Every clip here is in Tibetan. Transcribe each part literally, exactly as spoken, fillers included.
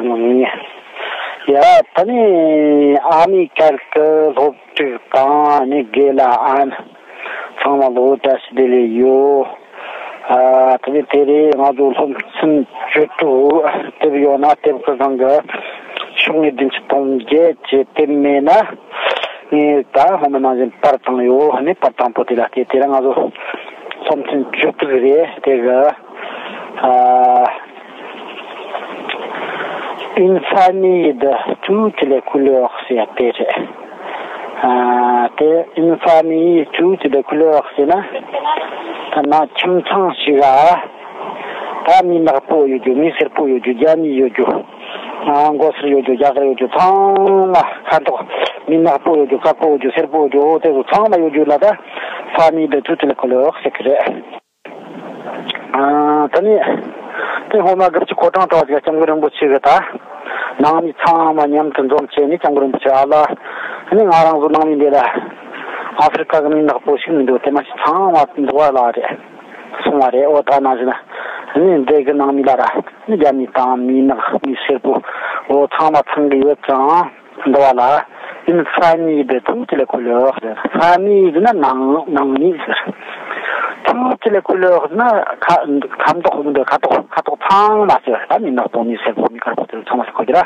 ཡོང་ངེས། ཡ། ད་ནི་ཨ་མའི་ཁར་གི་སློབ་ཕྲུག་དང་ནི་དགེ་ལ་ཨན་ཚང་མ་ལོ་བཀྲ་ཤིས་བདེ་ལེགས་ཡོད། ཨ། ད་ནི་དེ་རིང་ང་ཚོ་སློབ་ཚན་བཅུ་དྲུག་དེབ་ཡོད་ན་དེབ་ཀྱི་སྒང་གི་ཤོག་ངོས་བདུན་ཅུ་དོན་བརྒྱད་ཀྱི་དེབ་མེད་ན། ངས་ད་སྔོན་མ་ནང་བཞིན་པར་བཏང་ཡོད། ཨ་ནི་པར་དང་པོ་དེ་ལ་བལྟས། དེ་རིང་ང་ཚོ་སློབ་ཚན་བཅུ་དྲུག་རེད། དེ་གི། ཨ། Une famille de toutes les couleurs ཟེར་ཡ་དེ་རེད། ཨ། དེ་une famille de toutes les couleurs ཟེར་ན། ད་ནང་ཁྱིམ་ཚང་ཞིག་ལ། ད་མི་ནག་པོ་ཡོད་རྒྱུ། མི་སེར་པོ་ཡོད་རྒྱུ། རྒྱ་མི་ཡོད་རྒྱུ། ཨ། མགོ་སེར་ཡོད་རྒྱུ། རྒྱ་གར་ཡོད་རྒྱུ། ཚང་མ་ཁ་མདོག། མི་ནག་པོ་ཡོད་རྒྱུ། དཀར་པོ་ཡོད་རྒྱུ། སེར་པོ་ཡོད་རྒྱུ། འོ་དེ་ཚོ་ཚང་མ་ཡོད་རྒྱུ་ལ་ད་famille de toutes les couleurs ཟེར་གི་རེད། ཨ། ད་ནི་དེ་སྔོན་མ་དགུ་བཅུ་གོ་གྲངས་དང་ཅིག་སྐྱབས་མགོན་རིན་པོ་ཆེ་གིས་ད་ནང་མི་ཚང་མ་མཉམ་དུ་འཛོམས་བྱས་ནས། སྐྱབས་མགོན་རིན་པོ་ཆེ། ཨ་ལ། ཨ་ནི་ང་རང་ཚོ་ནང་མི་འདི་ལ་ཨ་ཧྥེ་རི་ཁ་གི་མི་ནག་པོ་ཞིག་མི་འདུག། དེ་མ་ཞིག་ཚང་མ་འདུག་པ་ལ་རེད། སོང་བ་རེད། འོ་ད་ནང་བཞིན་ཨ་ནི་འདི་གི་ནང་མི་ལ་ར་ནི་རྒྱ་མི་དང་མི་ནག་མི་སེར་པོ། འོ་ཚང་མ་ཚང་གི་ཡོད་ཙང་། འདི་བ་ལ། Une famille de toutes les couleurs ཟེར། Famille ཟེར་ན་ནང་ནང་མི་ཟེར། Toutes les couleurs ཟེར་ན་ཁ་ཁ་མདོག་མི་འདུག། ཁ་དོག་ཁ་དོག་ཚང་མ་ཟེར། ད་མི་ནག་པོ་མི་སེར་པོ་མི་དཀར་པོ་དེ་ཚང་མ་ཟེར་གོ་རྒྱུ་ར།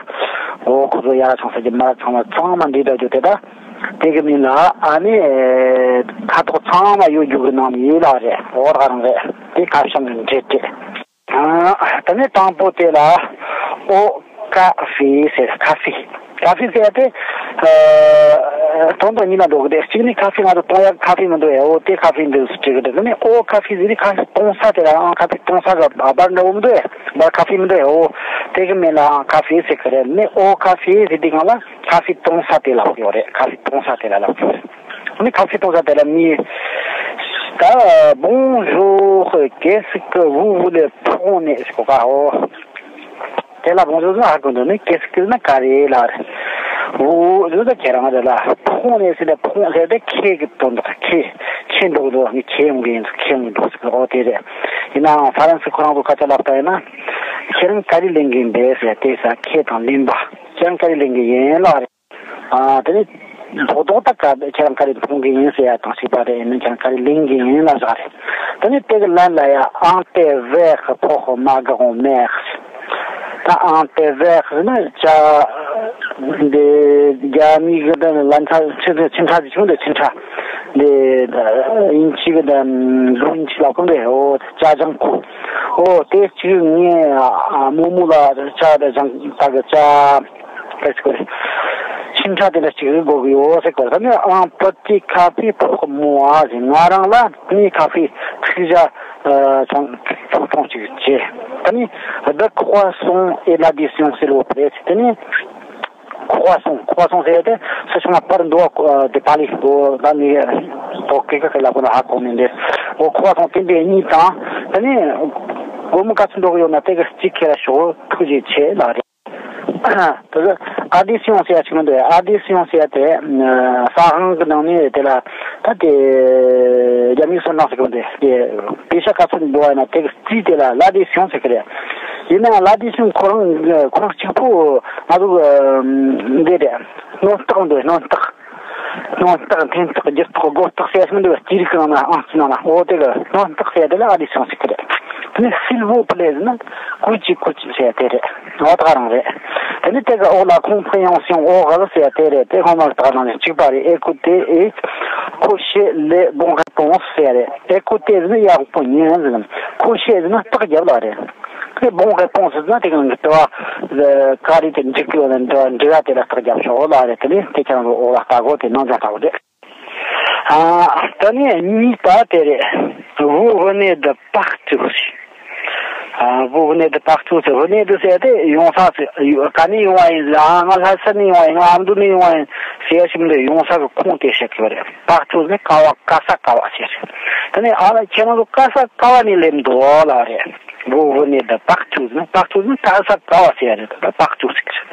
འོ་ཁོ་ཚོ་ཡ་ར་ཚང་ས་ཀྱི་མ་ར་ཚང་མ་ཚང་མ་འདི་འདྲ་རྒྱུ་དེ། ད་དེ་གི་མིང་ལ་ཨ་ནི་ཁ་དོག་ཚང་མ་ཡོད་རྒྱུ་གི་ནང་མི་ལ་རེད། འོ་ར་རང་རེད། དེ་ཁ་བྱང་གི་འབྲེལ་འདྲིས། ཨ། ད་ནི་དང་པོ་དེ་ལ་ཨོ་ཀ་ཧྥེ་ཟེར། ཀ་ཧྥེ། ཀ་ཧྥེ་ཟེར་ཏེ། ཨ། དོན་དང་གཉིས་ལ་འགྲོ་གི་རེད། གཅིག་ནི་ཀ་ཧྥེ་ང་ཚོ་བཏུང་ཡག་ཀ་ཧྥེ་མི་འདུག་ཨེ། འོ་དེ་ཀ་ཧྥེ་འདུག་ཟེར་གི་འདུག། ད་ནི་ཨོ་ཀ་ཧྥེ་ཟེར་ཏེ་ཀ་ཧྥེ་བཏུང་ས་དེ་ལ་ཨང་ཀ་ཧྥེ་བཏུང་ས་གི་བར་འདྲ་བོ་མི་འདུག་ཨེ། བར་ཀ་ཧྥེ་མི་འདུག་ཨེ། འོ་དེ་གི་མིང་ལ་ཨང་ཀ་ཧྥེ་ཟེར་གི་རེད། ནི་ཨོ་ཀ་ཧྥེ་ཟེར་དུས་སྒང་ལ་ཀ་ཧྥེ་བཏུང་ས་དེ་ལ་ཡོད་རེད། ཀ་ཧྥེ་བཏུང་ས་དེ་ལ་ལབ་ཀྱི་རེད། ནི་ཀ་ཧྥེ་བཏུང་ས་དེ་ལ་མི། ད་bonjour, qu'est-ce que vous voulez prendre ཟེར་གོ་ག་འོ། དེ་ལ་bonjour ཟེར་ན་ཧ་གོ་འདུག། ནི་qu'est-ce que ཟེར་ན་ག་རེ་ལ་རེད། Vous ཟེར་ན་ཁྱེད་རང་རེད་ལ། prendre ཟེར་ན་prendre ཟེར་ཏེ་ཁྱེད་ཀྱི་དོན་དག། ཁྱེད་ཁྱེད་འགྲོ་གི་འདུག། ནི་ཁྱེད་ཡོང་གི་ཡིན། ཁྱེད་ཡོང་གི་འདུག་ཟེར་གི་འོ་དེ་རེད། ཡིན་ནའང་ཧྥ་རན་སི་ཁོ་རང་ཚོ་སྐད་ཆ་ལབ་པ་ཡིན་ན། ཁྱེད་རང་ག་རེ་ལེན་གི་ཡིན་པས་ཟེར་དེ་ས་ཁྱེད་དང་ལེན་པ། ཁྱེད་རང་ག་རེ་ལེན་གི་ཡིན་ལ་རེད། ཨ། དེ་ནི་རྡོག་རྡོག་ད་ག་ཁྱེད་རང་ག་རེ་འཐུང་གི་ཡིན་ཟེར་ཡ་དང་ཞིག་པ་རེད། ཡིན་ན་ཁྱེད་རང་ག་རེ་ལེན་གི་ཡིན་ལ་བཞག་རེད། དེ་ནི་དེ་གི་ལན་ལ་ཡ་un thé vert pour Margot-Mère ཟེར། ད་un thé vert ཟེར་ན་ཇ། འདི་རྒྱ་མི་གི་འདི་ལན་ཚྭ་ཆུ་འདི་ཆུ་ཕྲ་ཟེར་ཆུང་འདི་ཆུ་ཕྲ། འདི་ཨིན་ཇི་གི་འདི་green tea ལ་གོ་འདི། འོ་ཇ་ཇང་ཁུ། འོ་དེ་གཅིག་ངས་ཨ་མོ་མོ་ལ་ཇ་དང་ཇང་ད་གི་ཇ། ཨེ་ཟེར་གོ་རེད། ཁྱིམ་ཚང་དེ་འདྲ་ཞིག་རིག་དགོས་ཀྱི་ཡོད་ཟེར་གོ་རེད། ད་ནི་un petit café pour moi ཟེར། ང་རང་ལ་ནི་ཁ་ཧྥེ་ཐིག་ཞག་ཨ་ཚོང་ཚོང་ཚོང་ཅིག་བྱེད། ད་ནི་deux croissants et l'addition s'il vous plaît ཟེར། ད་ནི་croissant croissant ཟེར་ཏེ་ས་ཆུང་བར་འདུག་པ། དེ་པ་ལི་འོ་ད་ནི་ཏོག་ཀེ་ཀ་ཀེ་ལ་ཁོ་ན་ཧ་གོ་མིན་དེ། འོ་croissant དེ་འདྲ་གཉིས་དང་། ད་ནི་སྒོར་མོ་ག་ཚོད་འགྲོ་གི་ཡོད་ན་དེ་གི་གཅིག་ཁྱེར་ཤོག། ཐུགས་རྗེ་ཆེ་ལ་རེད། དེ་གི་addition ཟེར་ཡ་ཅིག་མི་འདུག། addition ཟེར་ཡ་དེ་ཨ་ཟ་ཁང་གི་ནང་ནས་དེ་ལ་ད་དེ་རྒྱ་མིའི་སོ་ནག་ཟེར་གི་མི་འདུག། དེ་པེ་ཤ་ག་ཚོད་འདུག་ཡིན་ན་དེ་གི་རྩིས་དེ་ལ་l'addition ཟེར་གི་རེད། ཡིན་ནའང་l'addition ཁོ་རང་ཁོ་རང་གཅིག་པོ་ང་ཚོ་གི་འདི་རེད། སྣོན་རྟགས་འདུག། སྣོན་རྟགས། སྣོན་རྟགས། འཐེན་རྟགས། བསྒྱུར་རྟགས། བགོ་རྟགས་ཟེར་ཡ་ཞིག་མི་འདུག་པ། རྩིས་རིག་གི་ནང་ན་ཨང་རྩིས་ནང་ན། འོ་དེ་གི་སྣོན་རྟགས་ཟེར་ཡ་དེ་ལ་addition ཟེར་གི་རེད། དེ་ནས་s'il vous plaît ཟེར་ན་ཀུ་ཅི་ཀུ་ཅི་ཟེར་ཡ་དེ་རེད། འོ་ད་ག་རང་རེད། དེ་ནས་དེ་གི་འོག་ལ་compréhension orale ཟེར་ཡ་དེ་རེད། དེ་སྔོན་མ་ད་ག་རང་རེད། གཅིག་པ་རེད། Écoutez et cochez les bonnes réponses ཟེར་ཡ་རེད། Écoutez ཟེར་ན་ཡག་པོ་ཉན་ཟེར་ན། cochez ཟེར་ན་རྟགས་རྒྱབ་ལ་རེད། དེ་bonne réponse ཟེར་ན་དེ་གི་དྲི་བ་ག་རེ་དེ་འགྲིག་གི་ཡོད་ན་དྲི་བ་འགྲིག་ཡ་དེ་ལ་རྟགས་རྒྱབ་ཤོག་ལ་རེད། དེ་ནས་དེ་ཁྱེད་རང་ཚོ་འོག་ལ་ལྟ་དགོས། དེ་ནང་སྦྱོང་ལྟ་དགོས་རེད། ཨ། ད་ནི་གཉིས་པ་དེ་རེད། Vous venez de partout ཟེར། ཨ། Vous venez de partout ཟེར། venez de ཟེར་དེ་ཡོང་ས་ཟེར། ག་ནས་ཡོང་བ་ཡིན་ཟེར། ཨ། ང་ལྷ་ས་ནས་ཡོང་བ་ཡིན། ང་ཨ་མདོ་ནས་ཡོང་བ་ཡིན་ཟེར་ཡ་ཞིག་མི་འདུག། ཡོང་ས་གི་ཁུངས་དེ་བཤད་གི་རེད། partout ཟེར་ག་བ། ག་ས་ག་བ་ཟེར། ད་ནི་ཨ་ལ་ཁྱེད་རང་ཚོ་ག་ས་ག་བ་ནས་སླེབས་འདུག་ལ་རེད། Vous venez de partout ཟེར་ན། partout ཟེར་ན་ག་ས་ག་བ་ཟེར་ཡ་རེད། ད་partout ཟེར་གི་རེད།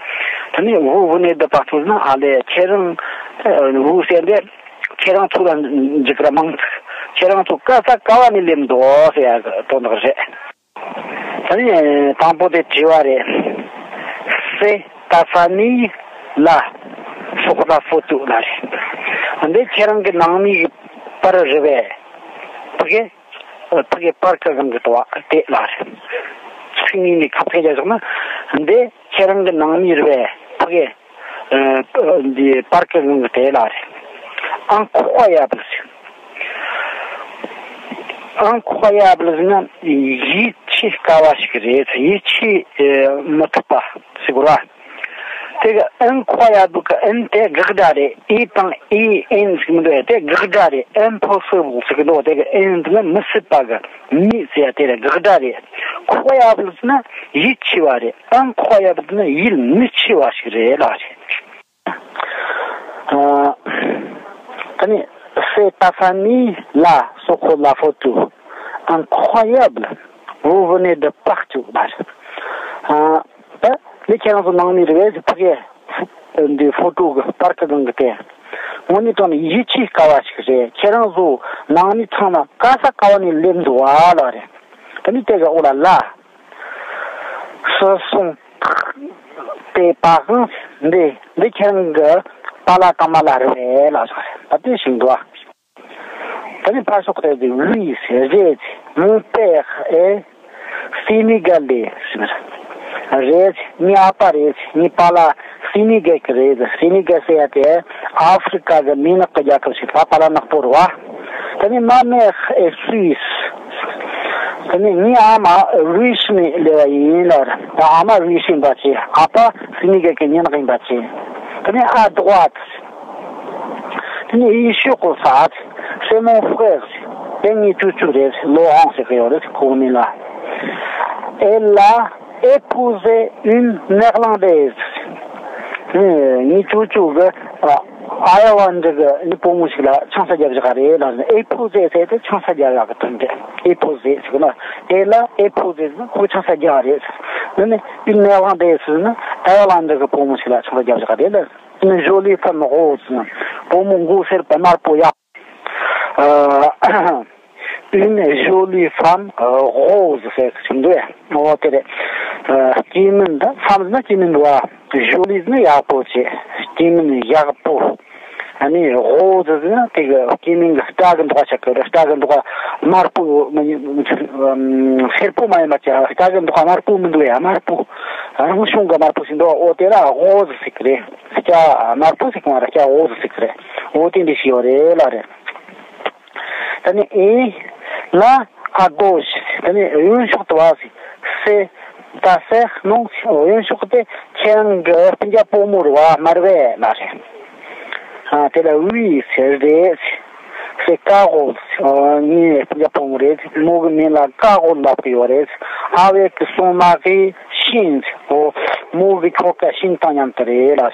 ད་ནི་vous venez de partout ཟེར་ན་ཨ་ལས་ཁྱེད་རང་། vous ཟེར་འདི་ཁྱེད་རང་ཚོ་ལ་འཇིགས་ར་མང་ཚིག། ཁྱེད་རང་ཚོ་ག་ས་ག་བ་ནས་སླེབས་འདུག་ཟེར་ཡ་དོན་དག་རེད། ད་ནི་དང་པོ་དེ་དྲི་བ་རེད། C'est ta famille là, sur la photo là. འདི་ཁྱེད་རང་གི་ནང་མིའི་པར་རེད་པས། ཕ་གི་ཕ་གི་པར་གི་སྒང་གི་དོ་བ་དེ་ལ་རེད། ཚིག་གཉིས་ནས་ཁ་ཕྱེ་རྒྱག་བཞག་ན། འདི་ཁྱེད་རང་གི་ནང་མི་རེད་པས། ཕ་གི་འདི་པར་གི་སྒང་གི་དེ་ལ་རེད། incroyable། incroyable་ཟེར་ན་ཡིད་ཆེས་དཀའ་བ་ཞིག་རེད། ཡིད་ཆེས་མི་ཐུབ་པ་ཟེར་དགོས་ར། དེ་གི་incroyable་གི་in་དེ་དགག་སྒྲ་རེད། ཨི་དང་ཨི་ཨིན་ཟེར་མི་འདུག་དེ་དགག་སྒྲ་རེད། impossible་ཟེར་གི་འདུག་དེ་གི་in་དེ་ནི་མི་སྲིད་པ་གི་མི་ཟེར་ཡ་དེ་རེད། དགག་སྒྲ་རེད། croyable་ཟེར་ན་ཡིད་ཆེས་པ་རེད། incroyable་ཟེར་ན་ཡིད་མི་ཆེས་པ་ཞིག་རེད་ལ་རེད། ཨ། ད་ནི། C'est ta famille là, sur la photo. Incroyable. Vous venez de partout. ཨ། ད་ནི་ཁྱེད་རང་ཚོ་ནང་མི་རེད་པས། ཕ་གི་འདི་ཕོ་ཊོ་གི་པར་གི་སྒང་གི་དེ། དངོས་གནས་དྲང་ནས་ཡིད་ཆེས་དཀའ་བ་ཞིག་རེད། ཁྱེད་རང་ཚོ་ནང་མི་ཚང་མ་དཀའ་ས་དཀའ་བ་ནས་སླེབས་འདུག་བ་ལ་རེད། ད་ནི་དེ་གི་འོག་ལ་ལ། Ce sont tes parents འདི། འདི་ཁྱེད་རང་གི་པཱ་ལགས་དང་མ་ལགས་རེད་པས་ལ་ཟེར། ད་དེ་ཞིག་འདུག་ཨ། ད་ནི་ཕར་ཕྱོགས་དེ་དེ་oui རེད། Mon père est sénégalais རེད། ངའི་ཨ་ཕ་རེད། ངའི་པཱ་ལགས་སེ་ནི་གལ་གི་རེད། སེ་ནི་གལ་ཟེར་ཡ་དེ་ཨ་ཧྥེ་རི་ཀ་གི་མི་ནག་གི་རྒྱལ་ཁབ་ཞིག་རེད། པཱ་ལགས་ནག་པོ་རེད་བ། ད་ནི་ma mère est suisse ད་ནི་ངའི་ཨ་མ་རུའི་ཤི་ནས་སླེབས་པ་ཡིན་ལ། ད་ཨ་མ་རུའི་ཤི་ཡིན་པ་བྱས། ཨ་ཕ་སེ་ནི་གལ་གི་མི་ནག་ཡིན་པ་བྱས། ད་ནི་à droite ད་ནི་ཨི་ཤོག་གོ་ས། C'est mon frère དེ་ངའི་ཅུ་ཅུ་རེད། ལོ་ཧོང་ཟེར་གི་ཡོད་རེད། ཁོ་མིང་ལ། Elle a épousé une néerlandaise ངའི་ཅུ་ཅུ་གི་ཨ་ཡར་ལན་ཌི་གི་ནི་བུ་མོ་ཞིག་ལ་ཆང་ས་རྒྱབ་བཞག་རེད་ལ། Épouser ཟེར་དེ་ཆང་ས་རྒྱབ་ཡག་གི་དོན་རེད། Épouser ཟེར་ན། Elle a épousé ཟེར་ན་ཁོ་ཆང་ས་རྒྱབ་རེད། ནི་ནི་une néerlandaise ཟེར་ན་ཨ་ཡར་ལན་ཌི་གི་བུ་མོ་ཞིག་ལ་ཆང་ས་རྒྱབ་བཞག་རེད་ལ། Une jolie femme rose ཟེར་ན་བུ་མོ་མགོ་སེར་པོ་དམར་པོ་ཡག་ཨ། Une jolie femme rose ཟེར་གྱི་འདུག་འོ་དེ་རེད། སྐྱེ་དམན་ད་femme ཟེར་ན་སྐྱེ་དམན་འདུག་བ། Jolie ཟེར་ན་ཡག་པོ་བྱས། སྐྱེ་དམན་ཡག་པོ། ཨ་ནི་rose ཟེར་ན་དེ་གི་སྐྱེ་དམན་གྱི་སྐྲ་གི་མདོག་ཆགས་གི་རེད། སྐྲ་གི་མདོག་དམར་པོ་མི་སེར་པོ་མ་ཡིན་པ་ཅིག་སྐྲ་གི་མདོག་དམར་པོ་མི་འདུག་ཡ། དམར་པོ། རང་བྱུང་གི་དམར་པོ་ཞིག་འདུག་འོ་དེ་ལ་rose ཟེར་གི་རེད། སྐྲ་དམར་པོ་ཟེར་གི་མ་རེད། སྐྲ་འོ་ཟེར་གི་རེད། འོ་དེ་འདྲ་ཞིག་ཡོད་རེད་ལ་རེད། ད་ནི་ཨེ། là à gauche ད་ནི་གཡོན་ཕྱོགས་དུ་བ་ཟེར། C'est ta sœur non གཡོན་ཕྱོགས་དེ་ཁྱེད་རང་གི་སྤུན་ཀྱག་བུ་མོ་རེད་བ། མ་རེད་པས་ལ་རེད། ཨ་དེ་ལ་oui ཟེར་རེད། C'est Caro ངའི་སྤུན་ཀྱག་བུ་མོ་རེད། མོ་གི་མིང་ལ་Caro ལབ་ཀྱི་ཡོད་རེད། Avec son mari Chine ཨོ། མོ་གི་ཁྱོ་ག་ཤིན་དང་མཉམ་དུ་རེད་ལ།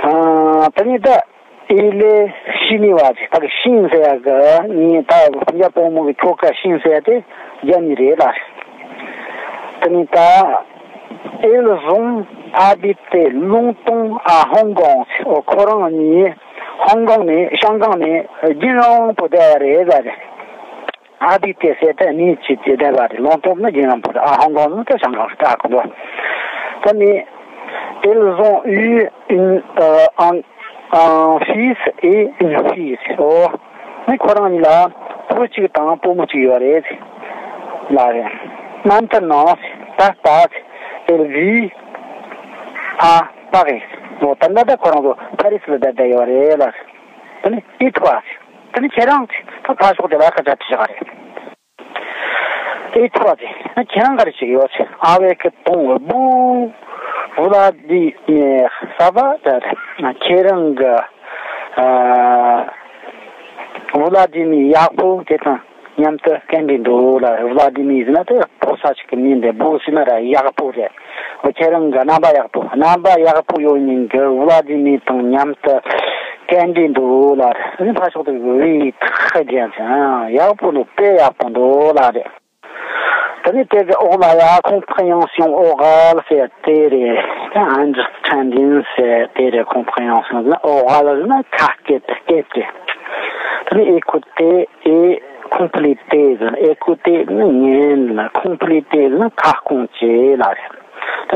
ཨ་ད་ནི་ད་il est chinois ད་གི་ཤིན་ཟེར་ཡ་གི་ངའི་ད་སྤུན་ཀྱག་བུ་མོ་གི་ཁྱོ་ག་ཤིན་ཟེར་ཡ་དེ་རྒྱ་མི་རེད་ལ། ད་ནི་ད། Ils ont habité longtemps à Hong Kong ཨོ། ཁོ་རང་གཉིས་ཧོང་ཀོང་ནས་ཤང་ཀང་ནས་རྒྱུན་རིང་པོ་བསྡད་པ་རེད་ལ་རེད། Habité ཟེར་ཏེ་གནས་ཅི་ཅི་བསྡད་པ་རེད། longtemps ནི་རྒྱུན་རིང་པོ་རེད། ཨ་Hong Kong ནི་ད་ཤང་ཀང་རེད། ད་ཁོ་ཚོ་ད་ནི། Ils ont eu une, euh, un, un fils et une fille ཨོ། ནི་ཁོ་རང་གཉིས་ལ་བུ་གཅིག་དང་བུ་མོ་གཅིག་ཡོད་རེད་ལ་རེད། Maintenant ད་ལྟ་elle vit à Paris ཨོ། ད་ལྟ་ད་ཁོ་རང་ཚོ་ཕ་རི་སི་ལ་བསྡད་བསྡད་ཡོད་རེད་ལ། ད་ནི་et toi ད་ནི་ཁྱེད་རང་ད་ཕར་ཕྱོགས་དེ་ལ་སྐད་ཆ་དྲིས་བཞག་རེད། Et toi ཟེར། ཁྱེད་རང་ག་རེ་བྱེད་ཀྱི་ཡོད་ཟེར། Avec ton beau Vladimir ça va ཟེར། ཁྱེད་རང་གི་ཨ་Vladimir ཡག་པོ་དེ་དང་མཉམ་དུ་ག་འདྲ་འདུག་ལ། Vladimir ཟེར་ན་དེ་ཕོ་གསར་ཞིག་གི་མིང་རེད། Beau ཟེར་ན་ར་ཡག་པོ་རེད། ཁྱེད་རང་གི་རྣམ་པ་ཡག་པོ། རྣམ་པ་ཡག་པོ་ཡོད་མཁན་གྱི་Vladimir དང་མཉམ་དུ་ག་འདྲ་འདུག་ལ། ཕར་ཕྱོགས་དེ་oui très bien ཟེར། ཡག་པོ་འདུག་དཔེ་ཡག་པོ་འདུག་ལ་རེད། ད་ནི་དེ་གི་འོག་ལ་ཡ་compréhension orale ཟེར་དེ་རེད། understanding ཟེར་དེ་རེད། compréhension ཟེར་ན་orale ཟེར་ན་ཁ་སྐད་དེ་སྐད་དེ། ད་ནི་écouter et compléter ཟེར་ན། écouter ཟེར་ན་ཉན་ལ། compléter ཟེར་ན་ཁ་སྐོང་བྱེད་ལ་རེད། ད་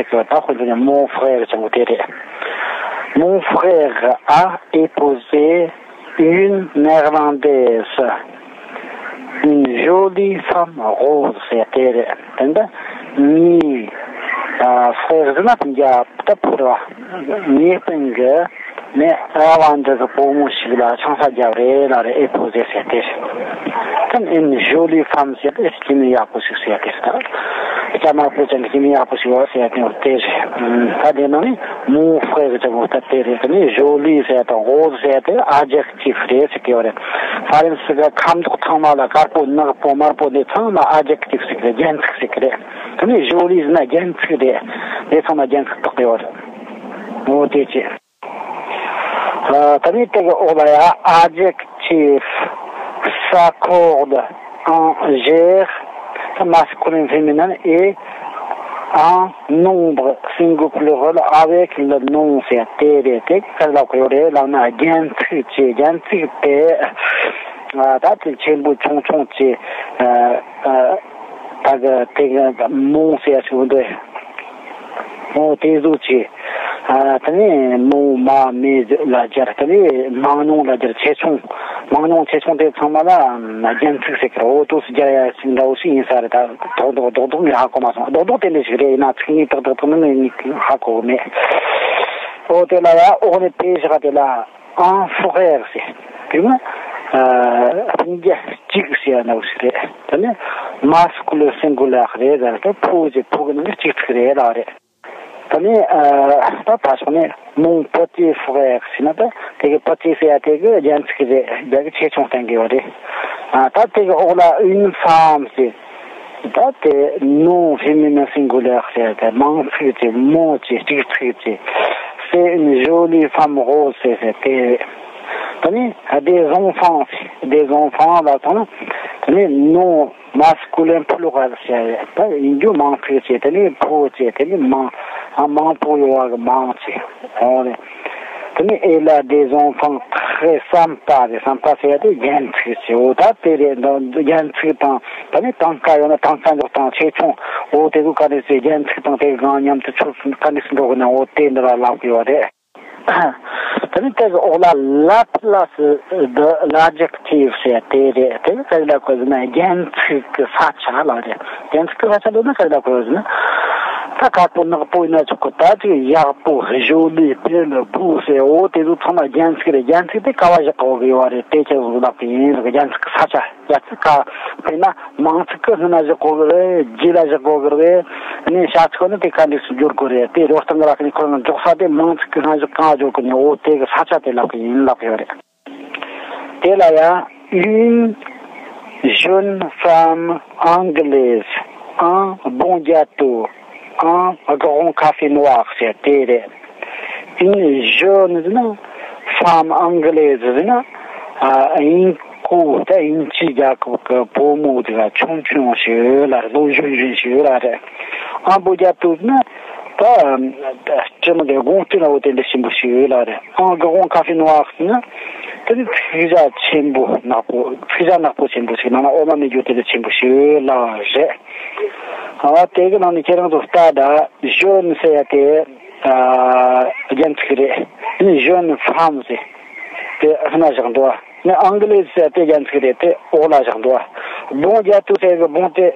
ཟེར་གི་ད་ཁོ་ཚོ་ནི་mon frère་ཅང་གི་དེ་རེད། Mon frère a épousé une néerlandaise, une jolie femme rose ཟེར་དེ་རེད། དེ་འདི་ངའི་ཨ་frère་ཟེར་ན་སྤུན་ཀྱག་ད་བུ་ར། ངའི་སྤུན་གྱི་ནས་ཨ་བ་འདི་གི་བུ་མོ་ཞིག་ལ་ཆང་ས་རྒྱབ་རེད་ལ་རེད། Épousé་ཟེར་དེ་རེད། དེ་ནི་une jolie femme་ཟེར་དེ་སྐྱེ་དམན་ཡག་པོ་ཞིག་ཟེར་དེ་རེད། ད་སྐྱ་དམར་པོ་ཅན་གྱི་སྐྱེ་དམན་ཡག་པོ་ཞིག་ཡོད་ཟེར་དེ་དེ་རེད། ད་དེ་ནང་ནས་mon frère་ཅན་གྱི་ད་དེ་རེད། དེ་ནི་jolie་ཟེར་དང་rose་ཟེར་དེ་adjective་རེད་ཟེར་གི་ཡོད་རེད། ཧྥ་རན་སི་གི་ཁ་མདོག་ཚང་མ་ལ་དཀར་པོ་ནག་པོ་དམར་པོ་འདི་ཚང་མ་adjective་ཟེར་གི་རེད། རྒྱན་ཚིག་ཟེར་གི་རེད། དེ་ནི་jolie་ཟེར་ན་རྒྱན་ཚིག་རེད། དེ་ཚང་མ་རྒྱན་ཚིག་བཏགས་ཡོད་རེད། འོ་དེ་ཅི། ཨ་ད་ནི་དེ་གི་འོག་ལ་ཡ་adjectif s'accorde en genre masculin féminin et en nombre singulier pluriel avec le nom ཟེར་དེ་རེད། དེ་ག་ལབ་གི་ཡོད་རེད་ལབ་ན་རྒྱན་ཚིག་ཅེས་རྒྱན་ཚིག་དེ་ཨ་ད་དེ་ཆེན་པོ་ཆུང་ཆུང་ཅེས་ཨ་ཨ་ད་གི་དེ་གི་mon་ཟེར་ཞིག་འདུག་འོ་དེ་ཟུག་ཅིག་ཨ་དེ་ནས་mon ma mes་ལ་སྦྱར། དེ་ནས་མང་ཉུང་ལ་སྦྱར། ཆེ་ཆུང་། མང་ཉུང་ཆེ་ཆུང་དེ་ཚང་མ་ལ་རྒྱན་ཚིག་ཟེར་གི་རེད། འོ་དུས་སུ་སྦྱར་ཡ་ཞིག་འདྲ་བོ་ཞིག་ཡིན་ས་རེད། ད་རྡོག་རྡོག་རྡོག་རྡོག་ངས་ཧ་གོ་མ་སོང་། རྡོག་རྡོག་དེ་འདྲ་ཞིག་རེད། ཡིན་ན་ཚིག་ངའི་ཏག་ཏག་ཏག་ནི་ངས་ཧ་གོ་གི་མེད། འོ་དེ་ལ་ཡ་འོག་ནས་དཔེ་བཞག་དེ་ལ་un frère་ཟེར། དེ་ནི་ཨ་སྤུན་ཀྱག་གཅིག་ཟེར་ཡ་འདྲ་བོ་ཞིག་རེད། དེ་ནི་masculin singulier་རེད། ད་ལྟ་ཕོ་ཟེར་ཕོ་གི་ནང་གི་གཅིག་ཚིག་རེད་ལ་རེད། ད་ནི་ཨ་ད་ཕར་ཕྱོགས་ནས་mon petit frère་ཟེར་ན་ད་དེ་གི་petit་ཟེར་ཡ་དེ་གི་རྒྱན་ཚིག་རེད། རྒྱན་གི་ཆེ་ཆུང་བསྟན་གི་ཡོད་རེད། ཨ་ད་དེ་གི་འོག་ལ་une femme་ཟེར། ད་དེ་nom féminin singulier་ཟེར་ཡ་དེ་མང་ཚིག་ཅིག་mon་ཅིག་གཅིག་ཚིག་ཅིག c'est une jolie femme rose་ཟེར་ཟེར་དེ་རེད། ད་ནི་des enfants་ཟེར། Des enfants་ལ་སོང་ན་ད་ནི་nom masculin pluriel་ཟེར་ཡ་ད་ཡིན་རྒྱུ་མང་ཚིག་ཅེས། དེ་ནི་ཕོ་ཅེས། དེ་ནི་མང་ཨ་མང་པོ་ཡོད་པ་གི་མང་ཅེས། འོ་རེད། དེ་ནི elle a des enfants très sympas་རེད། sympa་ཟེར་ཡ་དེ་རྒྱན་ཚིག་ཅེས། འོ་ད་དེ་རེད། འདི་རྒྱན་ཚིག་དང་ད་ནི་དང་ཀ་ཡོད་ན་དང་ཀ་འཇོག་སྟངས་ཆེ་ཆུང་འོ་དེ་ཚོ་ག་རེ་ཟེར། རྒྱན་ཚིག་དང་དེ་གི་སྒང་མཉམ་དུ་ཆོས་ག་འདྲ་ཞིག་འགྲོ་གི་ན་འོ་དེ་འདི་ལ་ལབ་ཀྱི་ཡོད་རེད། དེ་ནི་དེ་གི་འོག་ལ་la place de l'adjectif་ཟེར་དེ་རེད། དེ་གི་ག་རེ་ལབ་དགོས་ཟེར་ན་རྒྱན་ཚིག་གི་ས་ཆ་ལ་རེད། རྒྱན་ཚིག་གི་ས་ཆ་འདི་ནི་ག་རེ་ལབ་དགོས་ཟེར་ན། ད་དཀར་པོ་ནག་པོ་ཡིན་ན་ཆོག་གི། ད་ཅིག་ཡག་པོ་jolie belle beau་ཟེར་འོ་དེ་ཚོ་ཚང་མ་རྒྱན་ཚིག་རེད། རྒྱན་ཚིག་དེ་ག་བ་བཞག་དགོས་གི་ཡོད་རེད། དེ་ཁྱེད་ཚོ་ལབ་གི་ཡིན་ལ། རྒྱན་ཚིག་གི་ས་ཆ་ཡ་ཚིག་ག་དཔེར་ན་མང་ཚིག་གི་སྔོན་ན་བཞག་དགོས་གི་རེད། རྗེས་ལ་བཞག་དགོས་གི་རེད། ནས་བྱ་ཚིག་ནི་དེ་ག་འདྲས་སུ་སྦྱོར་དགོས་རེད། དེ་རོ་སྟངས་ར་ཁ་ནས་ཁོ་རང་འཇོག་ས་དེ་མང་ཚིག་གི་སྔ་གཞུག་གང་འཇོག་གི་ནས་འོ་དེ་གི་ས་ཆ་དེ་ལབ་གི་ཡིན་ལབ་ཡོད་རེད། དེ་ལ་ཡང་une jeune femme anglaise, un bon gâteau, un grand café noir ཟེར་དེ་རེད། Une jeune ཟེར་ན་femme anglaise ཟེར་ན་ཨ་དབྱིན་ཁུ་ད་དབྱིན་ཇི་རྒྱལ་ཁབ་ཀྱི་བུ་མོ་དེ་ག་ཆུང་ཆུང་ཞིག་ལ་ལོ་གཞོན་གཞོན་ཞིག་ལ་རེད། Un bon gâteau ཟེར་ན་ད་ཅི་མོ་དེ་དགོང་སྟོན་ལ་འོ་དེ་འདྲ་ཞིམ་པོ་ཞིག་ལ་རེད། Un grand café noir ཟེར་ན་དེ་ནི་ཚིག་ཇ་ཆེན་པོ་ནག་པོ་ཚིག་ཇ་ནག་པོ་ཆེན་པོ་ཞིག་ནང་ན་འོ་མ་མེད་རྒྱུ་དེ་འདྲ་ཆེན་པོ་ཞིག་ལ་རེད། ཨ་དེ་གི་ནང་ནས་ཁྱེད་རང་ཚོ་ལྟ་ད། Jeune ཟེར་ཡ་དེ་ཨ་རྒྱན་ཚིག་རེད། ཨ་ནི་jeune femme ཟེར་དེ་སྔ་ན་བཞག་འདུག་ཨ་ནི་anglaise ཟེར་ཡ་དེ་རྒྱན་ཚིག་རེད། དེ་འོག་ལ་བཞག་འདུག་ཨ་bon gâteau ཟེར་གི་bon དེ་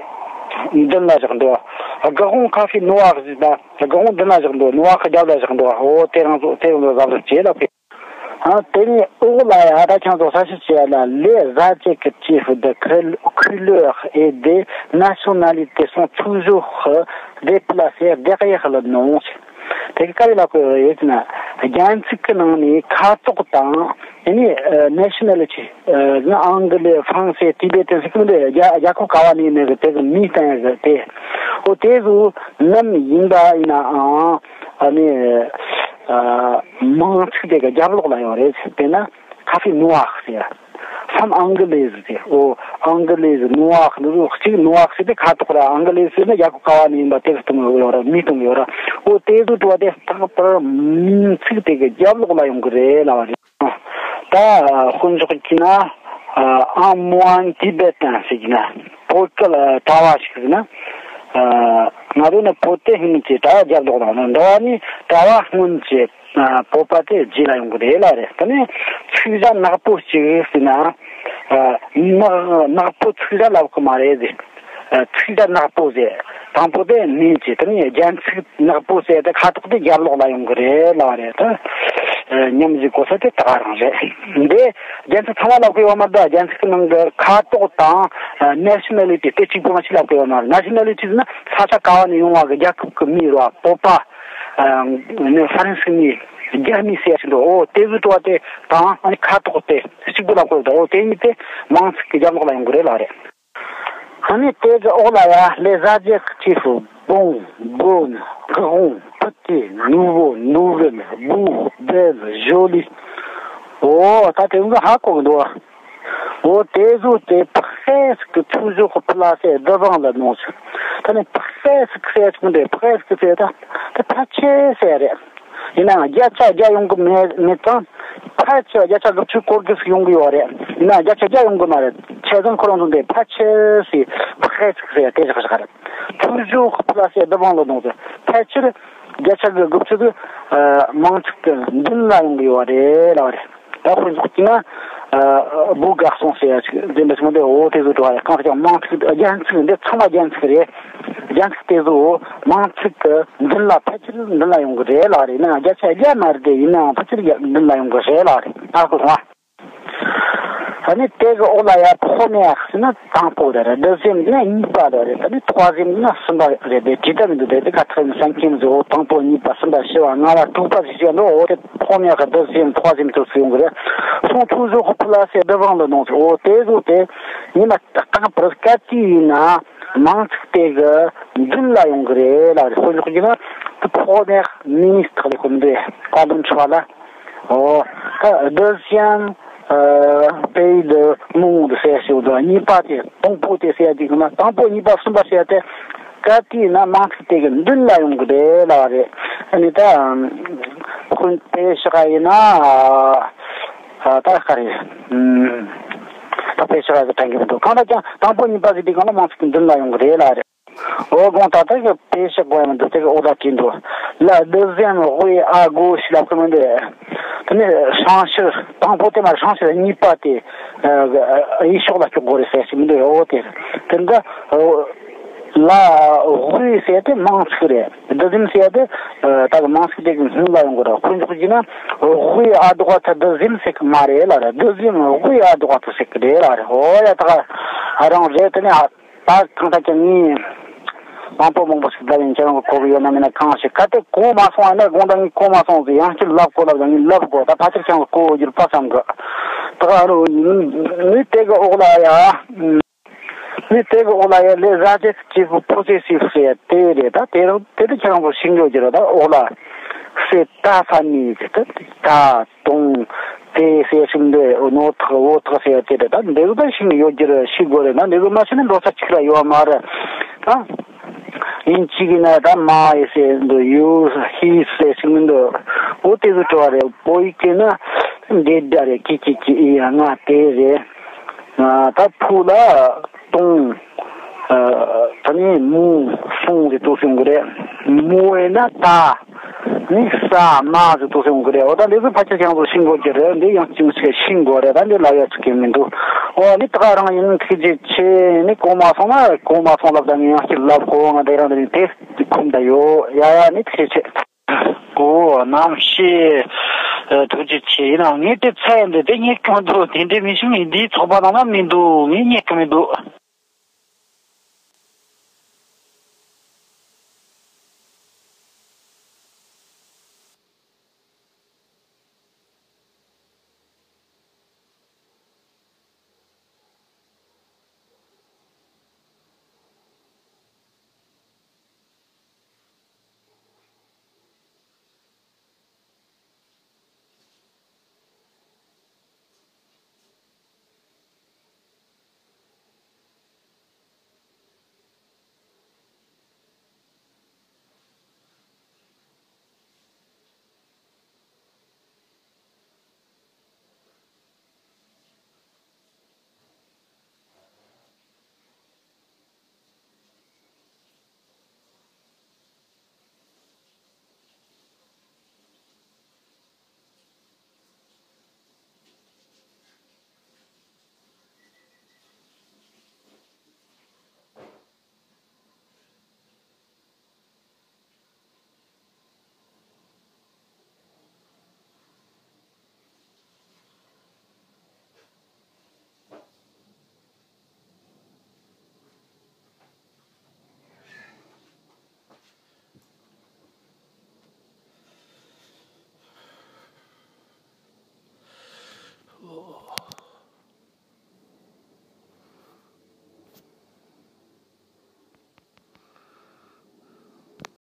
མདུན་ལ་བཞག་འདུག་ཨ་grand café noir ཟེར་ད་grand མདུན་ལ་བཞག་འདུག noir གི་རྒྱབ་ལ་བཞག་འདུག་ཨ་འོ་དེ་རང་ཚོ་དེ་རང་ཚོ་གཟབ་གཟབ་བྱེད་ལབ་གི། ཨ་དེ་ནས་འོག་ལ་ཡ་ད་ཁྱེད་ཚོ་གསལ་བཤད་བྱས་ལ་les adjectifs de cul- couleur et de nationalité sont toujours déplacés derrière le nom. དེ་ག་རེ་ལབ་དགོས་ཡོད་ཟེར་ན་ རྒྱལ་ཚིག་གི་ནང་ནས་ཁ་དོག་དང་། ཨ་ནི་ནེ་ཤི་ནལ་ཊི་ནི་ཨང་གི་ལི་ཧྥ་རན་སི་ཏི་བེ་ཏན་ཟེར་གི་འདི་རྒྱ་རྒྱལ་ཁབ་ག་བ་ནས་ནས་གི་དེ་གི་མིང་བསྟན་ཡ་གི་དེ། ཨོ་དེ་ཚོ་ནམ་ཡིན་པ་ཡིན་ནའང་ཨ་ནི་མིང་ཚིག་དེ་གི་རྒྱབ་ལོགས་ལ་ཡོད་རེད། དཔེར་ན་ཁ་ཧྥེ་ནུ་ཝག་ཟེར། ཧྥམ་ཨང་གི་ལེ་ཟི་ཟེར། ཨོ་ཨང་གི་ལེ་ཟི་ནུ་ཝག་ནི་གཅིག་ནུ་ཝག་ཟེར་དེ་ཁ་དོག་ར། ཨང་གི་ལེ་ཟི་ཟེར་ན་རྒྱལ་ཁབ་ག་བ་ནས་ཡིན་པ་དེ་གི་སྟོན་གི་ཡོད་ར། མིང་སྟོན་གི་ཡོད་ར། ཨོ་དེ་ཚོ་དྲི་བ་དེ་རྟག་པར་མིང་ཚིག་དེ་གི་རྒྱབ་ལོགས་ལ་ཡོང་གི་རེད་ལབ་པ་རེད། ད་དཔེ་འཇོག་གི་ན་ཨ་མོ་ཨན་ཏི་བེ་ཏན་ཟེར་གི་ན་བོད་སྐད་ལ་གྲྭ་བ་ཞིག་ཟེར་ན། ང་རང་ནི་བོད་དེ་སྔོན་གྱི་གྲྭ་བ་རྒྱབ་ལོགས་ལ་ནི་འདྲ་བ་ནི་གྲྭ་བ་སྔོན་གྱི་བོད་པ་དེ་རྗེས་ལ་ཡོང་གི་རེད་ལབ་རེད། ད་ནི་ཚིག་གྲ་ནག་པོ་གཅིག་ཟེར་ན། ནག་ནག་པོ་ཚིག་གྲ་ལབ་གི་མ་རེད་ཟེར། ཚིག་གྲ་ནག་པོ་ཟེར། དང་པོ་དེ་མིང་གཅིག་ད་ནི་རྒྱལ་ཚིག་ནག་པོ་ཟེར་དེ་ཁ་དོག་དེ་རྒྱབ་ལོགས་ལ་ཡོང་གི་རེད་ལབ་རེད། ད་ཉམས་ཞིབ་གོ་ས་དེ་ད་ག་རང་རེད། འདི་རྒྱལ་ཚིག་ཚང་མ་ལབ་གི་ཡོད་མ་རེད། རྒྱལ་ཚིག་གི་ནང་གི་ཁ་དོག་དང་ནེ་ཤི་ནལ་ཊི་དེ་གཅིག་པོ་མ་ཞིག་ལབ་གི་ཡོད་མ་རེད། ནེ་ཤི་ནལ་ཊི་ཟེར་ན་ས་ཆ་ག་བ་ནས་ཡོང་བ་གི་རྒྱལ་ཁབ་གི་མིང་རེད་བ། བོད་པ། ཨ་ནི་ཧྥ་རན་སི་མི། རྒྱ་མི་ཟེར་ཡ་ཞིག་འདུག་ཨོ་དེ་ཚོའི་དྲི་བ་དེ་དང་ཨ་ནི་ཁ་དོག་དེ་གཅིག་པུ་ལ་བཀོད་འདུག་ཨོ་དེ་གཉིས་དེ་མིང་ཚིག་གི་རྒྱབ་ལོགས་ལ་ཡོང་གི་རེད་ལབ་རེད། ཨ་ནི་དེ་གི་འོག་ལ་ཡ་les adjectifs bon, bonne, grand, petit, nouveau, nouvelle, beau, belle, joli. ཨོ་ད་དེ་ཚོ་ཧ་གོ་གི་འདུག་ཨོ་དེ་ཚོ་དེ་presque toujours placés devant le nom ཟེར། ད་ནི་presque ཟེར་གྱི་འདུག presque ཟེར་ད་དེ་ཕལ་ཆེར་ཟེར་རེད། ཡིན་ནའང་བརྒྱ་ཆ་བརྒྱ་ཡོང་གི་མེད་མེད་ཙང་། ཕལ་ཆེར་བརྒྱ་ཆ་དགུ་བཅུ་སྐོར་གྱི་ཡོང་གི་ཡོད་རེད། ཡིན་ནའང་བརྒྱ་ཆ་བརྒྱ་ཡོང་གི་མ་རེད། བྱས་ཙང་ཁོ་རང་ཚོ་འདི་ཕལ་ཆེར་ཟེར་presque ཟེར་དེ་བཞག་བཞག་རེད། toujours placés devant le nom ཟེར། ཕལ་ཆེར་བརྒྱ་ཆ་གི་དགུ་བཅུ་དེ་མིང་ཚིག་གི་མདུན་ལ་ཡོང་གི་ཡོད་རེད་ལབ་རེད། ད་དཔེ་འཇོག་གི་ན། ཨ་beau garçon ཟེར་ཡ་ཅིག་འདི་འདྲ་ཞིག་མ་འདི་འོ་དེ་ཚོ་འགྲོ་བ་རེད། གང་ཟེར་ཀྱང་མིང་ཚིག་རྒྱན་ཚིག་འདི་ཚང་མ་རྒྱན་ཚིག་རེད། རྒྱན་ཚིག་དེ་ཚོ་མིང་ཚིག་གི་མདུན་ལ་ཕལ་ཆེར་མདུན་ལ་ཡོང་གི་རེད་ལབ་རེད། ཡིན་ནའང་བརྒྱ་ཆ་བརྒྱ་མ་རེད་དེ། ཡིན་ནའང་ཕལ་ཆེར་བརྒྱ་མདུན་ལ་ཡོང་གི་རེད་ལབ་རེད། ཨ་ཁུ་སོང་ཨ། ཨ་ནི་དེ་གི་འོག་ལ་ཡ་première ཟེར་ན་དང་པོ་རེད། deuxième ཟེར་ན་གཉིས་པ་རེད། ཨ་ནི་troisième ཟེར་ན་གསུམ་པ་རེད། དེ་བྲིས་ད་མི་འདུག་དེ་དེ་quatrième cinquième ཟེར། འོ་དང་པོ་གཉིས་པ་གསུམ་པ་བཞི་པ་ལྔ་པ་དྲུག་པ་ཟེར་གྱི་འདུག་འོ་དེ་première, deuxième, troisième དུ་ཡོང་གི་རེད། Sont toujours placés devant le nom ཟེར། འོ་དེ་ཚོ་དེ་ཉི་མ་རྟག་པར་ག་དུས་ཡིན་ན་མིང་ཚིག་དེ་གི་མདུན་ལ་ཡོང་གི་རེད་ལབ་རེད། དཔེ་འཇོག་གི་ན་première ministre ལ་གོ་མི་འདུག་བཀའ་བློན་ཁྲི་པ་ལ། ཨོ། ད་deuxième ཨ་pays du monde ཟེར་ཞིག་འདུག་གཉིས་པ་དེ། དང་པོ་དེ་ཟེར་ཡ་དེ་གི་ན། དང་པོ་གཉིས་པ་གསུམ་པ་ཟེར་ཡ་དེ་ག་དུས་ན་མིང་ཚིག་དེ་གི་མདུན་ལ་ཡོང་གི་རེད་ལབ་རེད། ཨ་ནི་ད་ཁོ་དཔེ་བཞག་ཡིན་ན་ཨ་ད་ག་རེད། ཨམ། ད་དཔེ་བཞག་གི་དྲན་གི་མི་འདུག་གང་ལྟར་ཀྱང་དང་པོ་གཉིས་པ་ཟེར་དེ་གི་ན་མིང་ཚིག་གི་མདུན་ལ་ཡོང་གི་རེད་ལབ་རེད། འོ་དགོངས་དག་ད་གི་དཔེ་བཞག་དགོས་ཡ་མི་འདུག་དེ་གི་འོག་ལ་བྲིས་འདུག la deuxième rue à gauche ལབ་གི་མི་འདུག་དེ་ནས་changer། དང་པོ་དེ་མ་changer། གཉིས་པ་དེ་ཨ་གཡས་ཕྱོགས་ལ་འཁྱོག་དགོས་རེད་ཟེར་ཞིག་མི་འདུག་འོ་དེ་དེ་འདྲ། la rue ཟེར་དེ་མིང་ཚིག་རེད། deuxième ཟེར་དེ་ད་གི་མིང་ཚིག་དེ་གི་སྔོན་ལ་ཡོང་དགོས་རེད། དཔེ་འཇོག་གི་ན་rue à droite deuxième ཟེར་གི་མ་རེད་ལབ་རེད། deuxième rue à droite ཟེར་གི་རེད་ལབ་རེད། འོ་ཡ་ད་ག་རང་རེད། དེ་ནས་ད་གང་ལྟར་ཀྱང་ངས་མང་པོ་མང་པོ་ཞིག་ལབ་ཡིན། ཁྱེད་རང་གི་གོ་གི་ཡོད་ན་མེད་ན་གང་ཞིག་གལ་ཏེ་གོ་མ་སོང་བ་ན་དགོངས་དག་ངས་གོ་མ་སོང་ཟེར། ཡང་བསྐྱར་ལབ་དགོས་ལབ་ན་ངས་ལབ་དགོས། ད་ཕལ་ཆེར་ཁྱེད་རང་གི་གོ་ཡོད་རྒྱུ་རེད་པ་བསམ་གི། ད་ག་རུ་ཡིན་ནི་དེ་གི་འོག་ལ་ཡ། ནི་དེ་གི་འོག་ལ་ཡ་les adjectifs possessifs ཟེར་དེ་རེད། ད་དེ་རུ་དེ་དུ་ཁྱེད་རང་གི་ཤེས་ཡོད་རྒྱུ་རེད། ད་འོག་ལ་c'est ta famille ཟེར། ད་ད་ton དེ་ཟེར་ཞིག་འདི་notre votre ཟེར་དེ་རེད། ད་འདི་ཚོ་ད་ཤེས་ཡོད་རྒྱུ་རེད། ཤེས་དགོས་རེད། ད་འདི་ཚོ་མ་ཤེས་ན་འགྲོ་ས་གཅིག་ལ་ཡོད་མ་རེད། ད་དབྱིན་ཇི་གི་ན་ད་my ཟེར་འདུག you, his ཟེར་ཞིག་འདུག་འོ་དེ་ཚོ་དྲི་བ་རེད། བོད་ཡིག་གི་ན་འདི་འདྲ་རེད། ཀྱི་ཀྱི་ཀྱི་ཨི་ཡ་ང་དེ་རེད། ད་ཕུ་ལ་ton། ད་ནི་mon, son ཟེར་འདུག་སེ་ཡོང་གི་རེད། moi ན་ta ནི་sa, ma ཟེར་འདུག་སེ་ཡོང་གི་རེད། འོ་ད་འདི་ཚོ་ཕལ་ཆེར་ཁྱེད་ཚོ་ཤེས་དགོས་ཀྱི་རེད། འདི་ཡང་ཅུང་ཟད་ཤེས་དགོས་རེད། ད་འདི་ལབ་ཡ་ཚིག་གི་མི་འདུག་འོ་ནི་ད་ག་རང་ཡིན། ཐུགས་རྗེ་ཆེ། ནི་གོ་མ་སོང་ན་གོ་མ་སོང་ལབ། ད་ངས་ཡང་ཅིག་ལབ་གོ། ང་དེ་རང་དེ་རིང་དེ་ཁོམ་ད་ཡོད། ཡ་ཡ་ནི་ཐུགས་རྗེ་ཆེ། ཨོ་གནམ་གཤིས་ཐུགས་རྗེ་ཆེ། ཡིན་ནའང་ངས་དེ་ཚད་འདི་དེ་རྙེད་གི་མི་འདུག་དེ་འདྲའི་མི་ཞིག་མི་འདིའི་ཚོགས་པ་ནང་ན་མི་འདུག་ངས་རྙེད་གི་མི་འདུག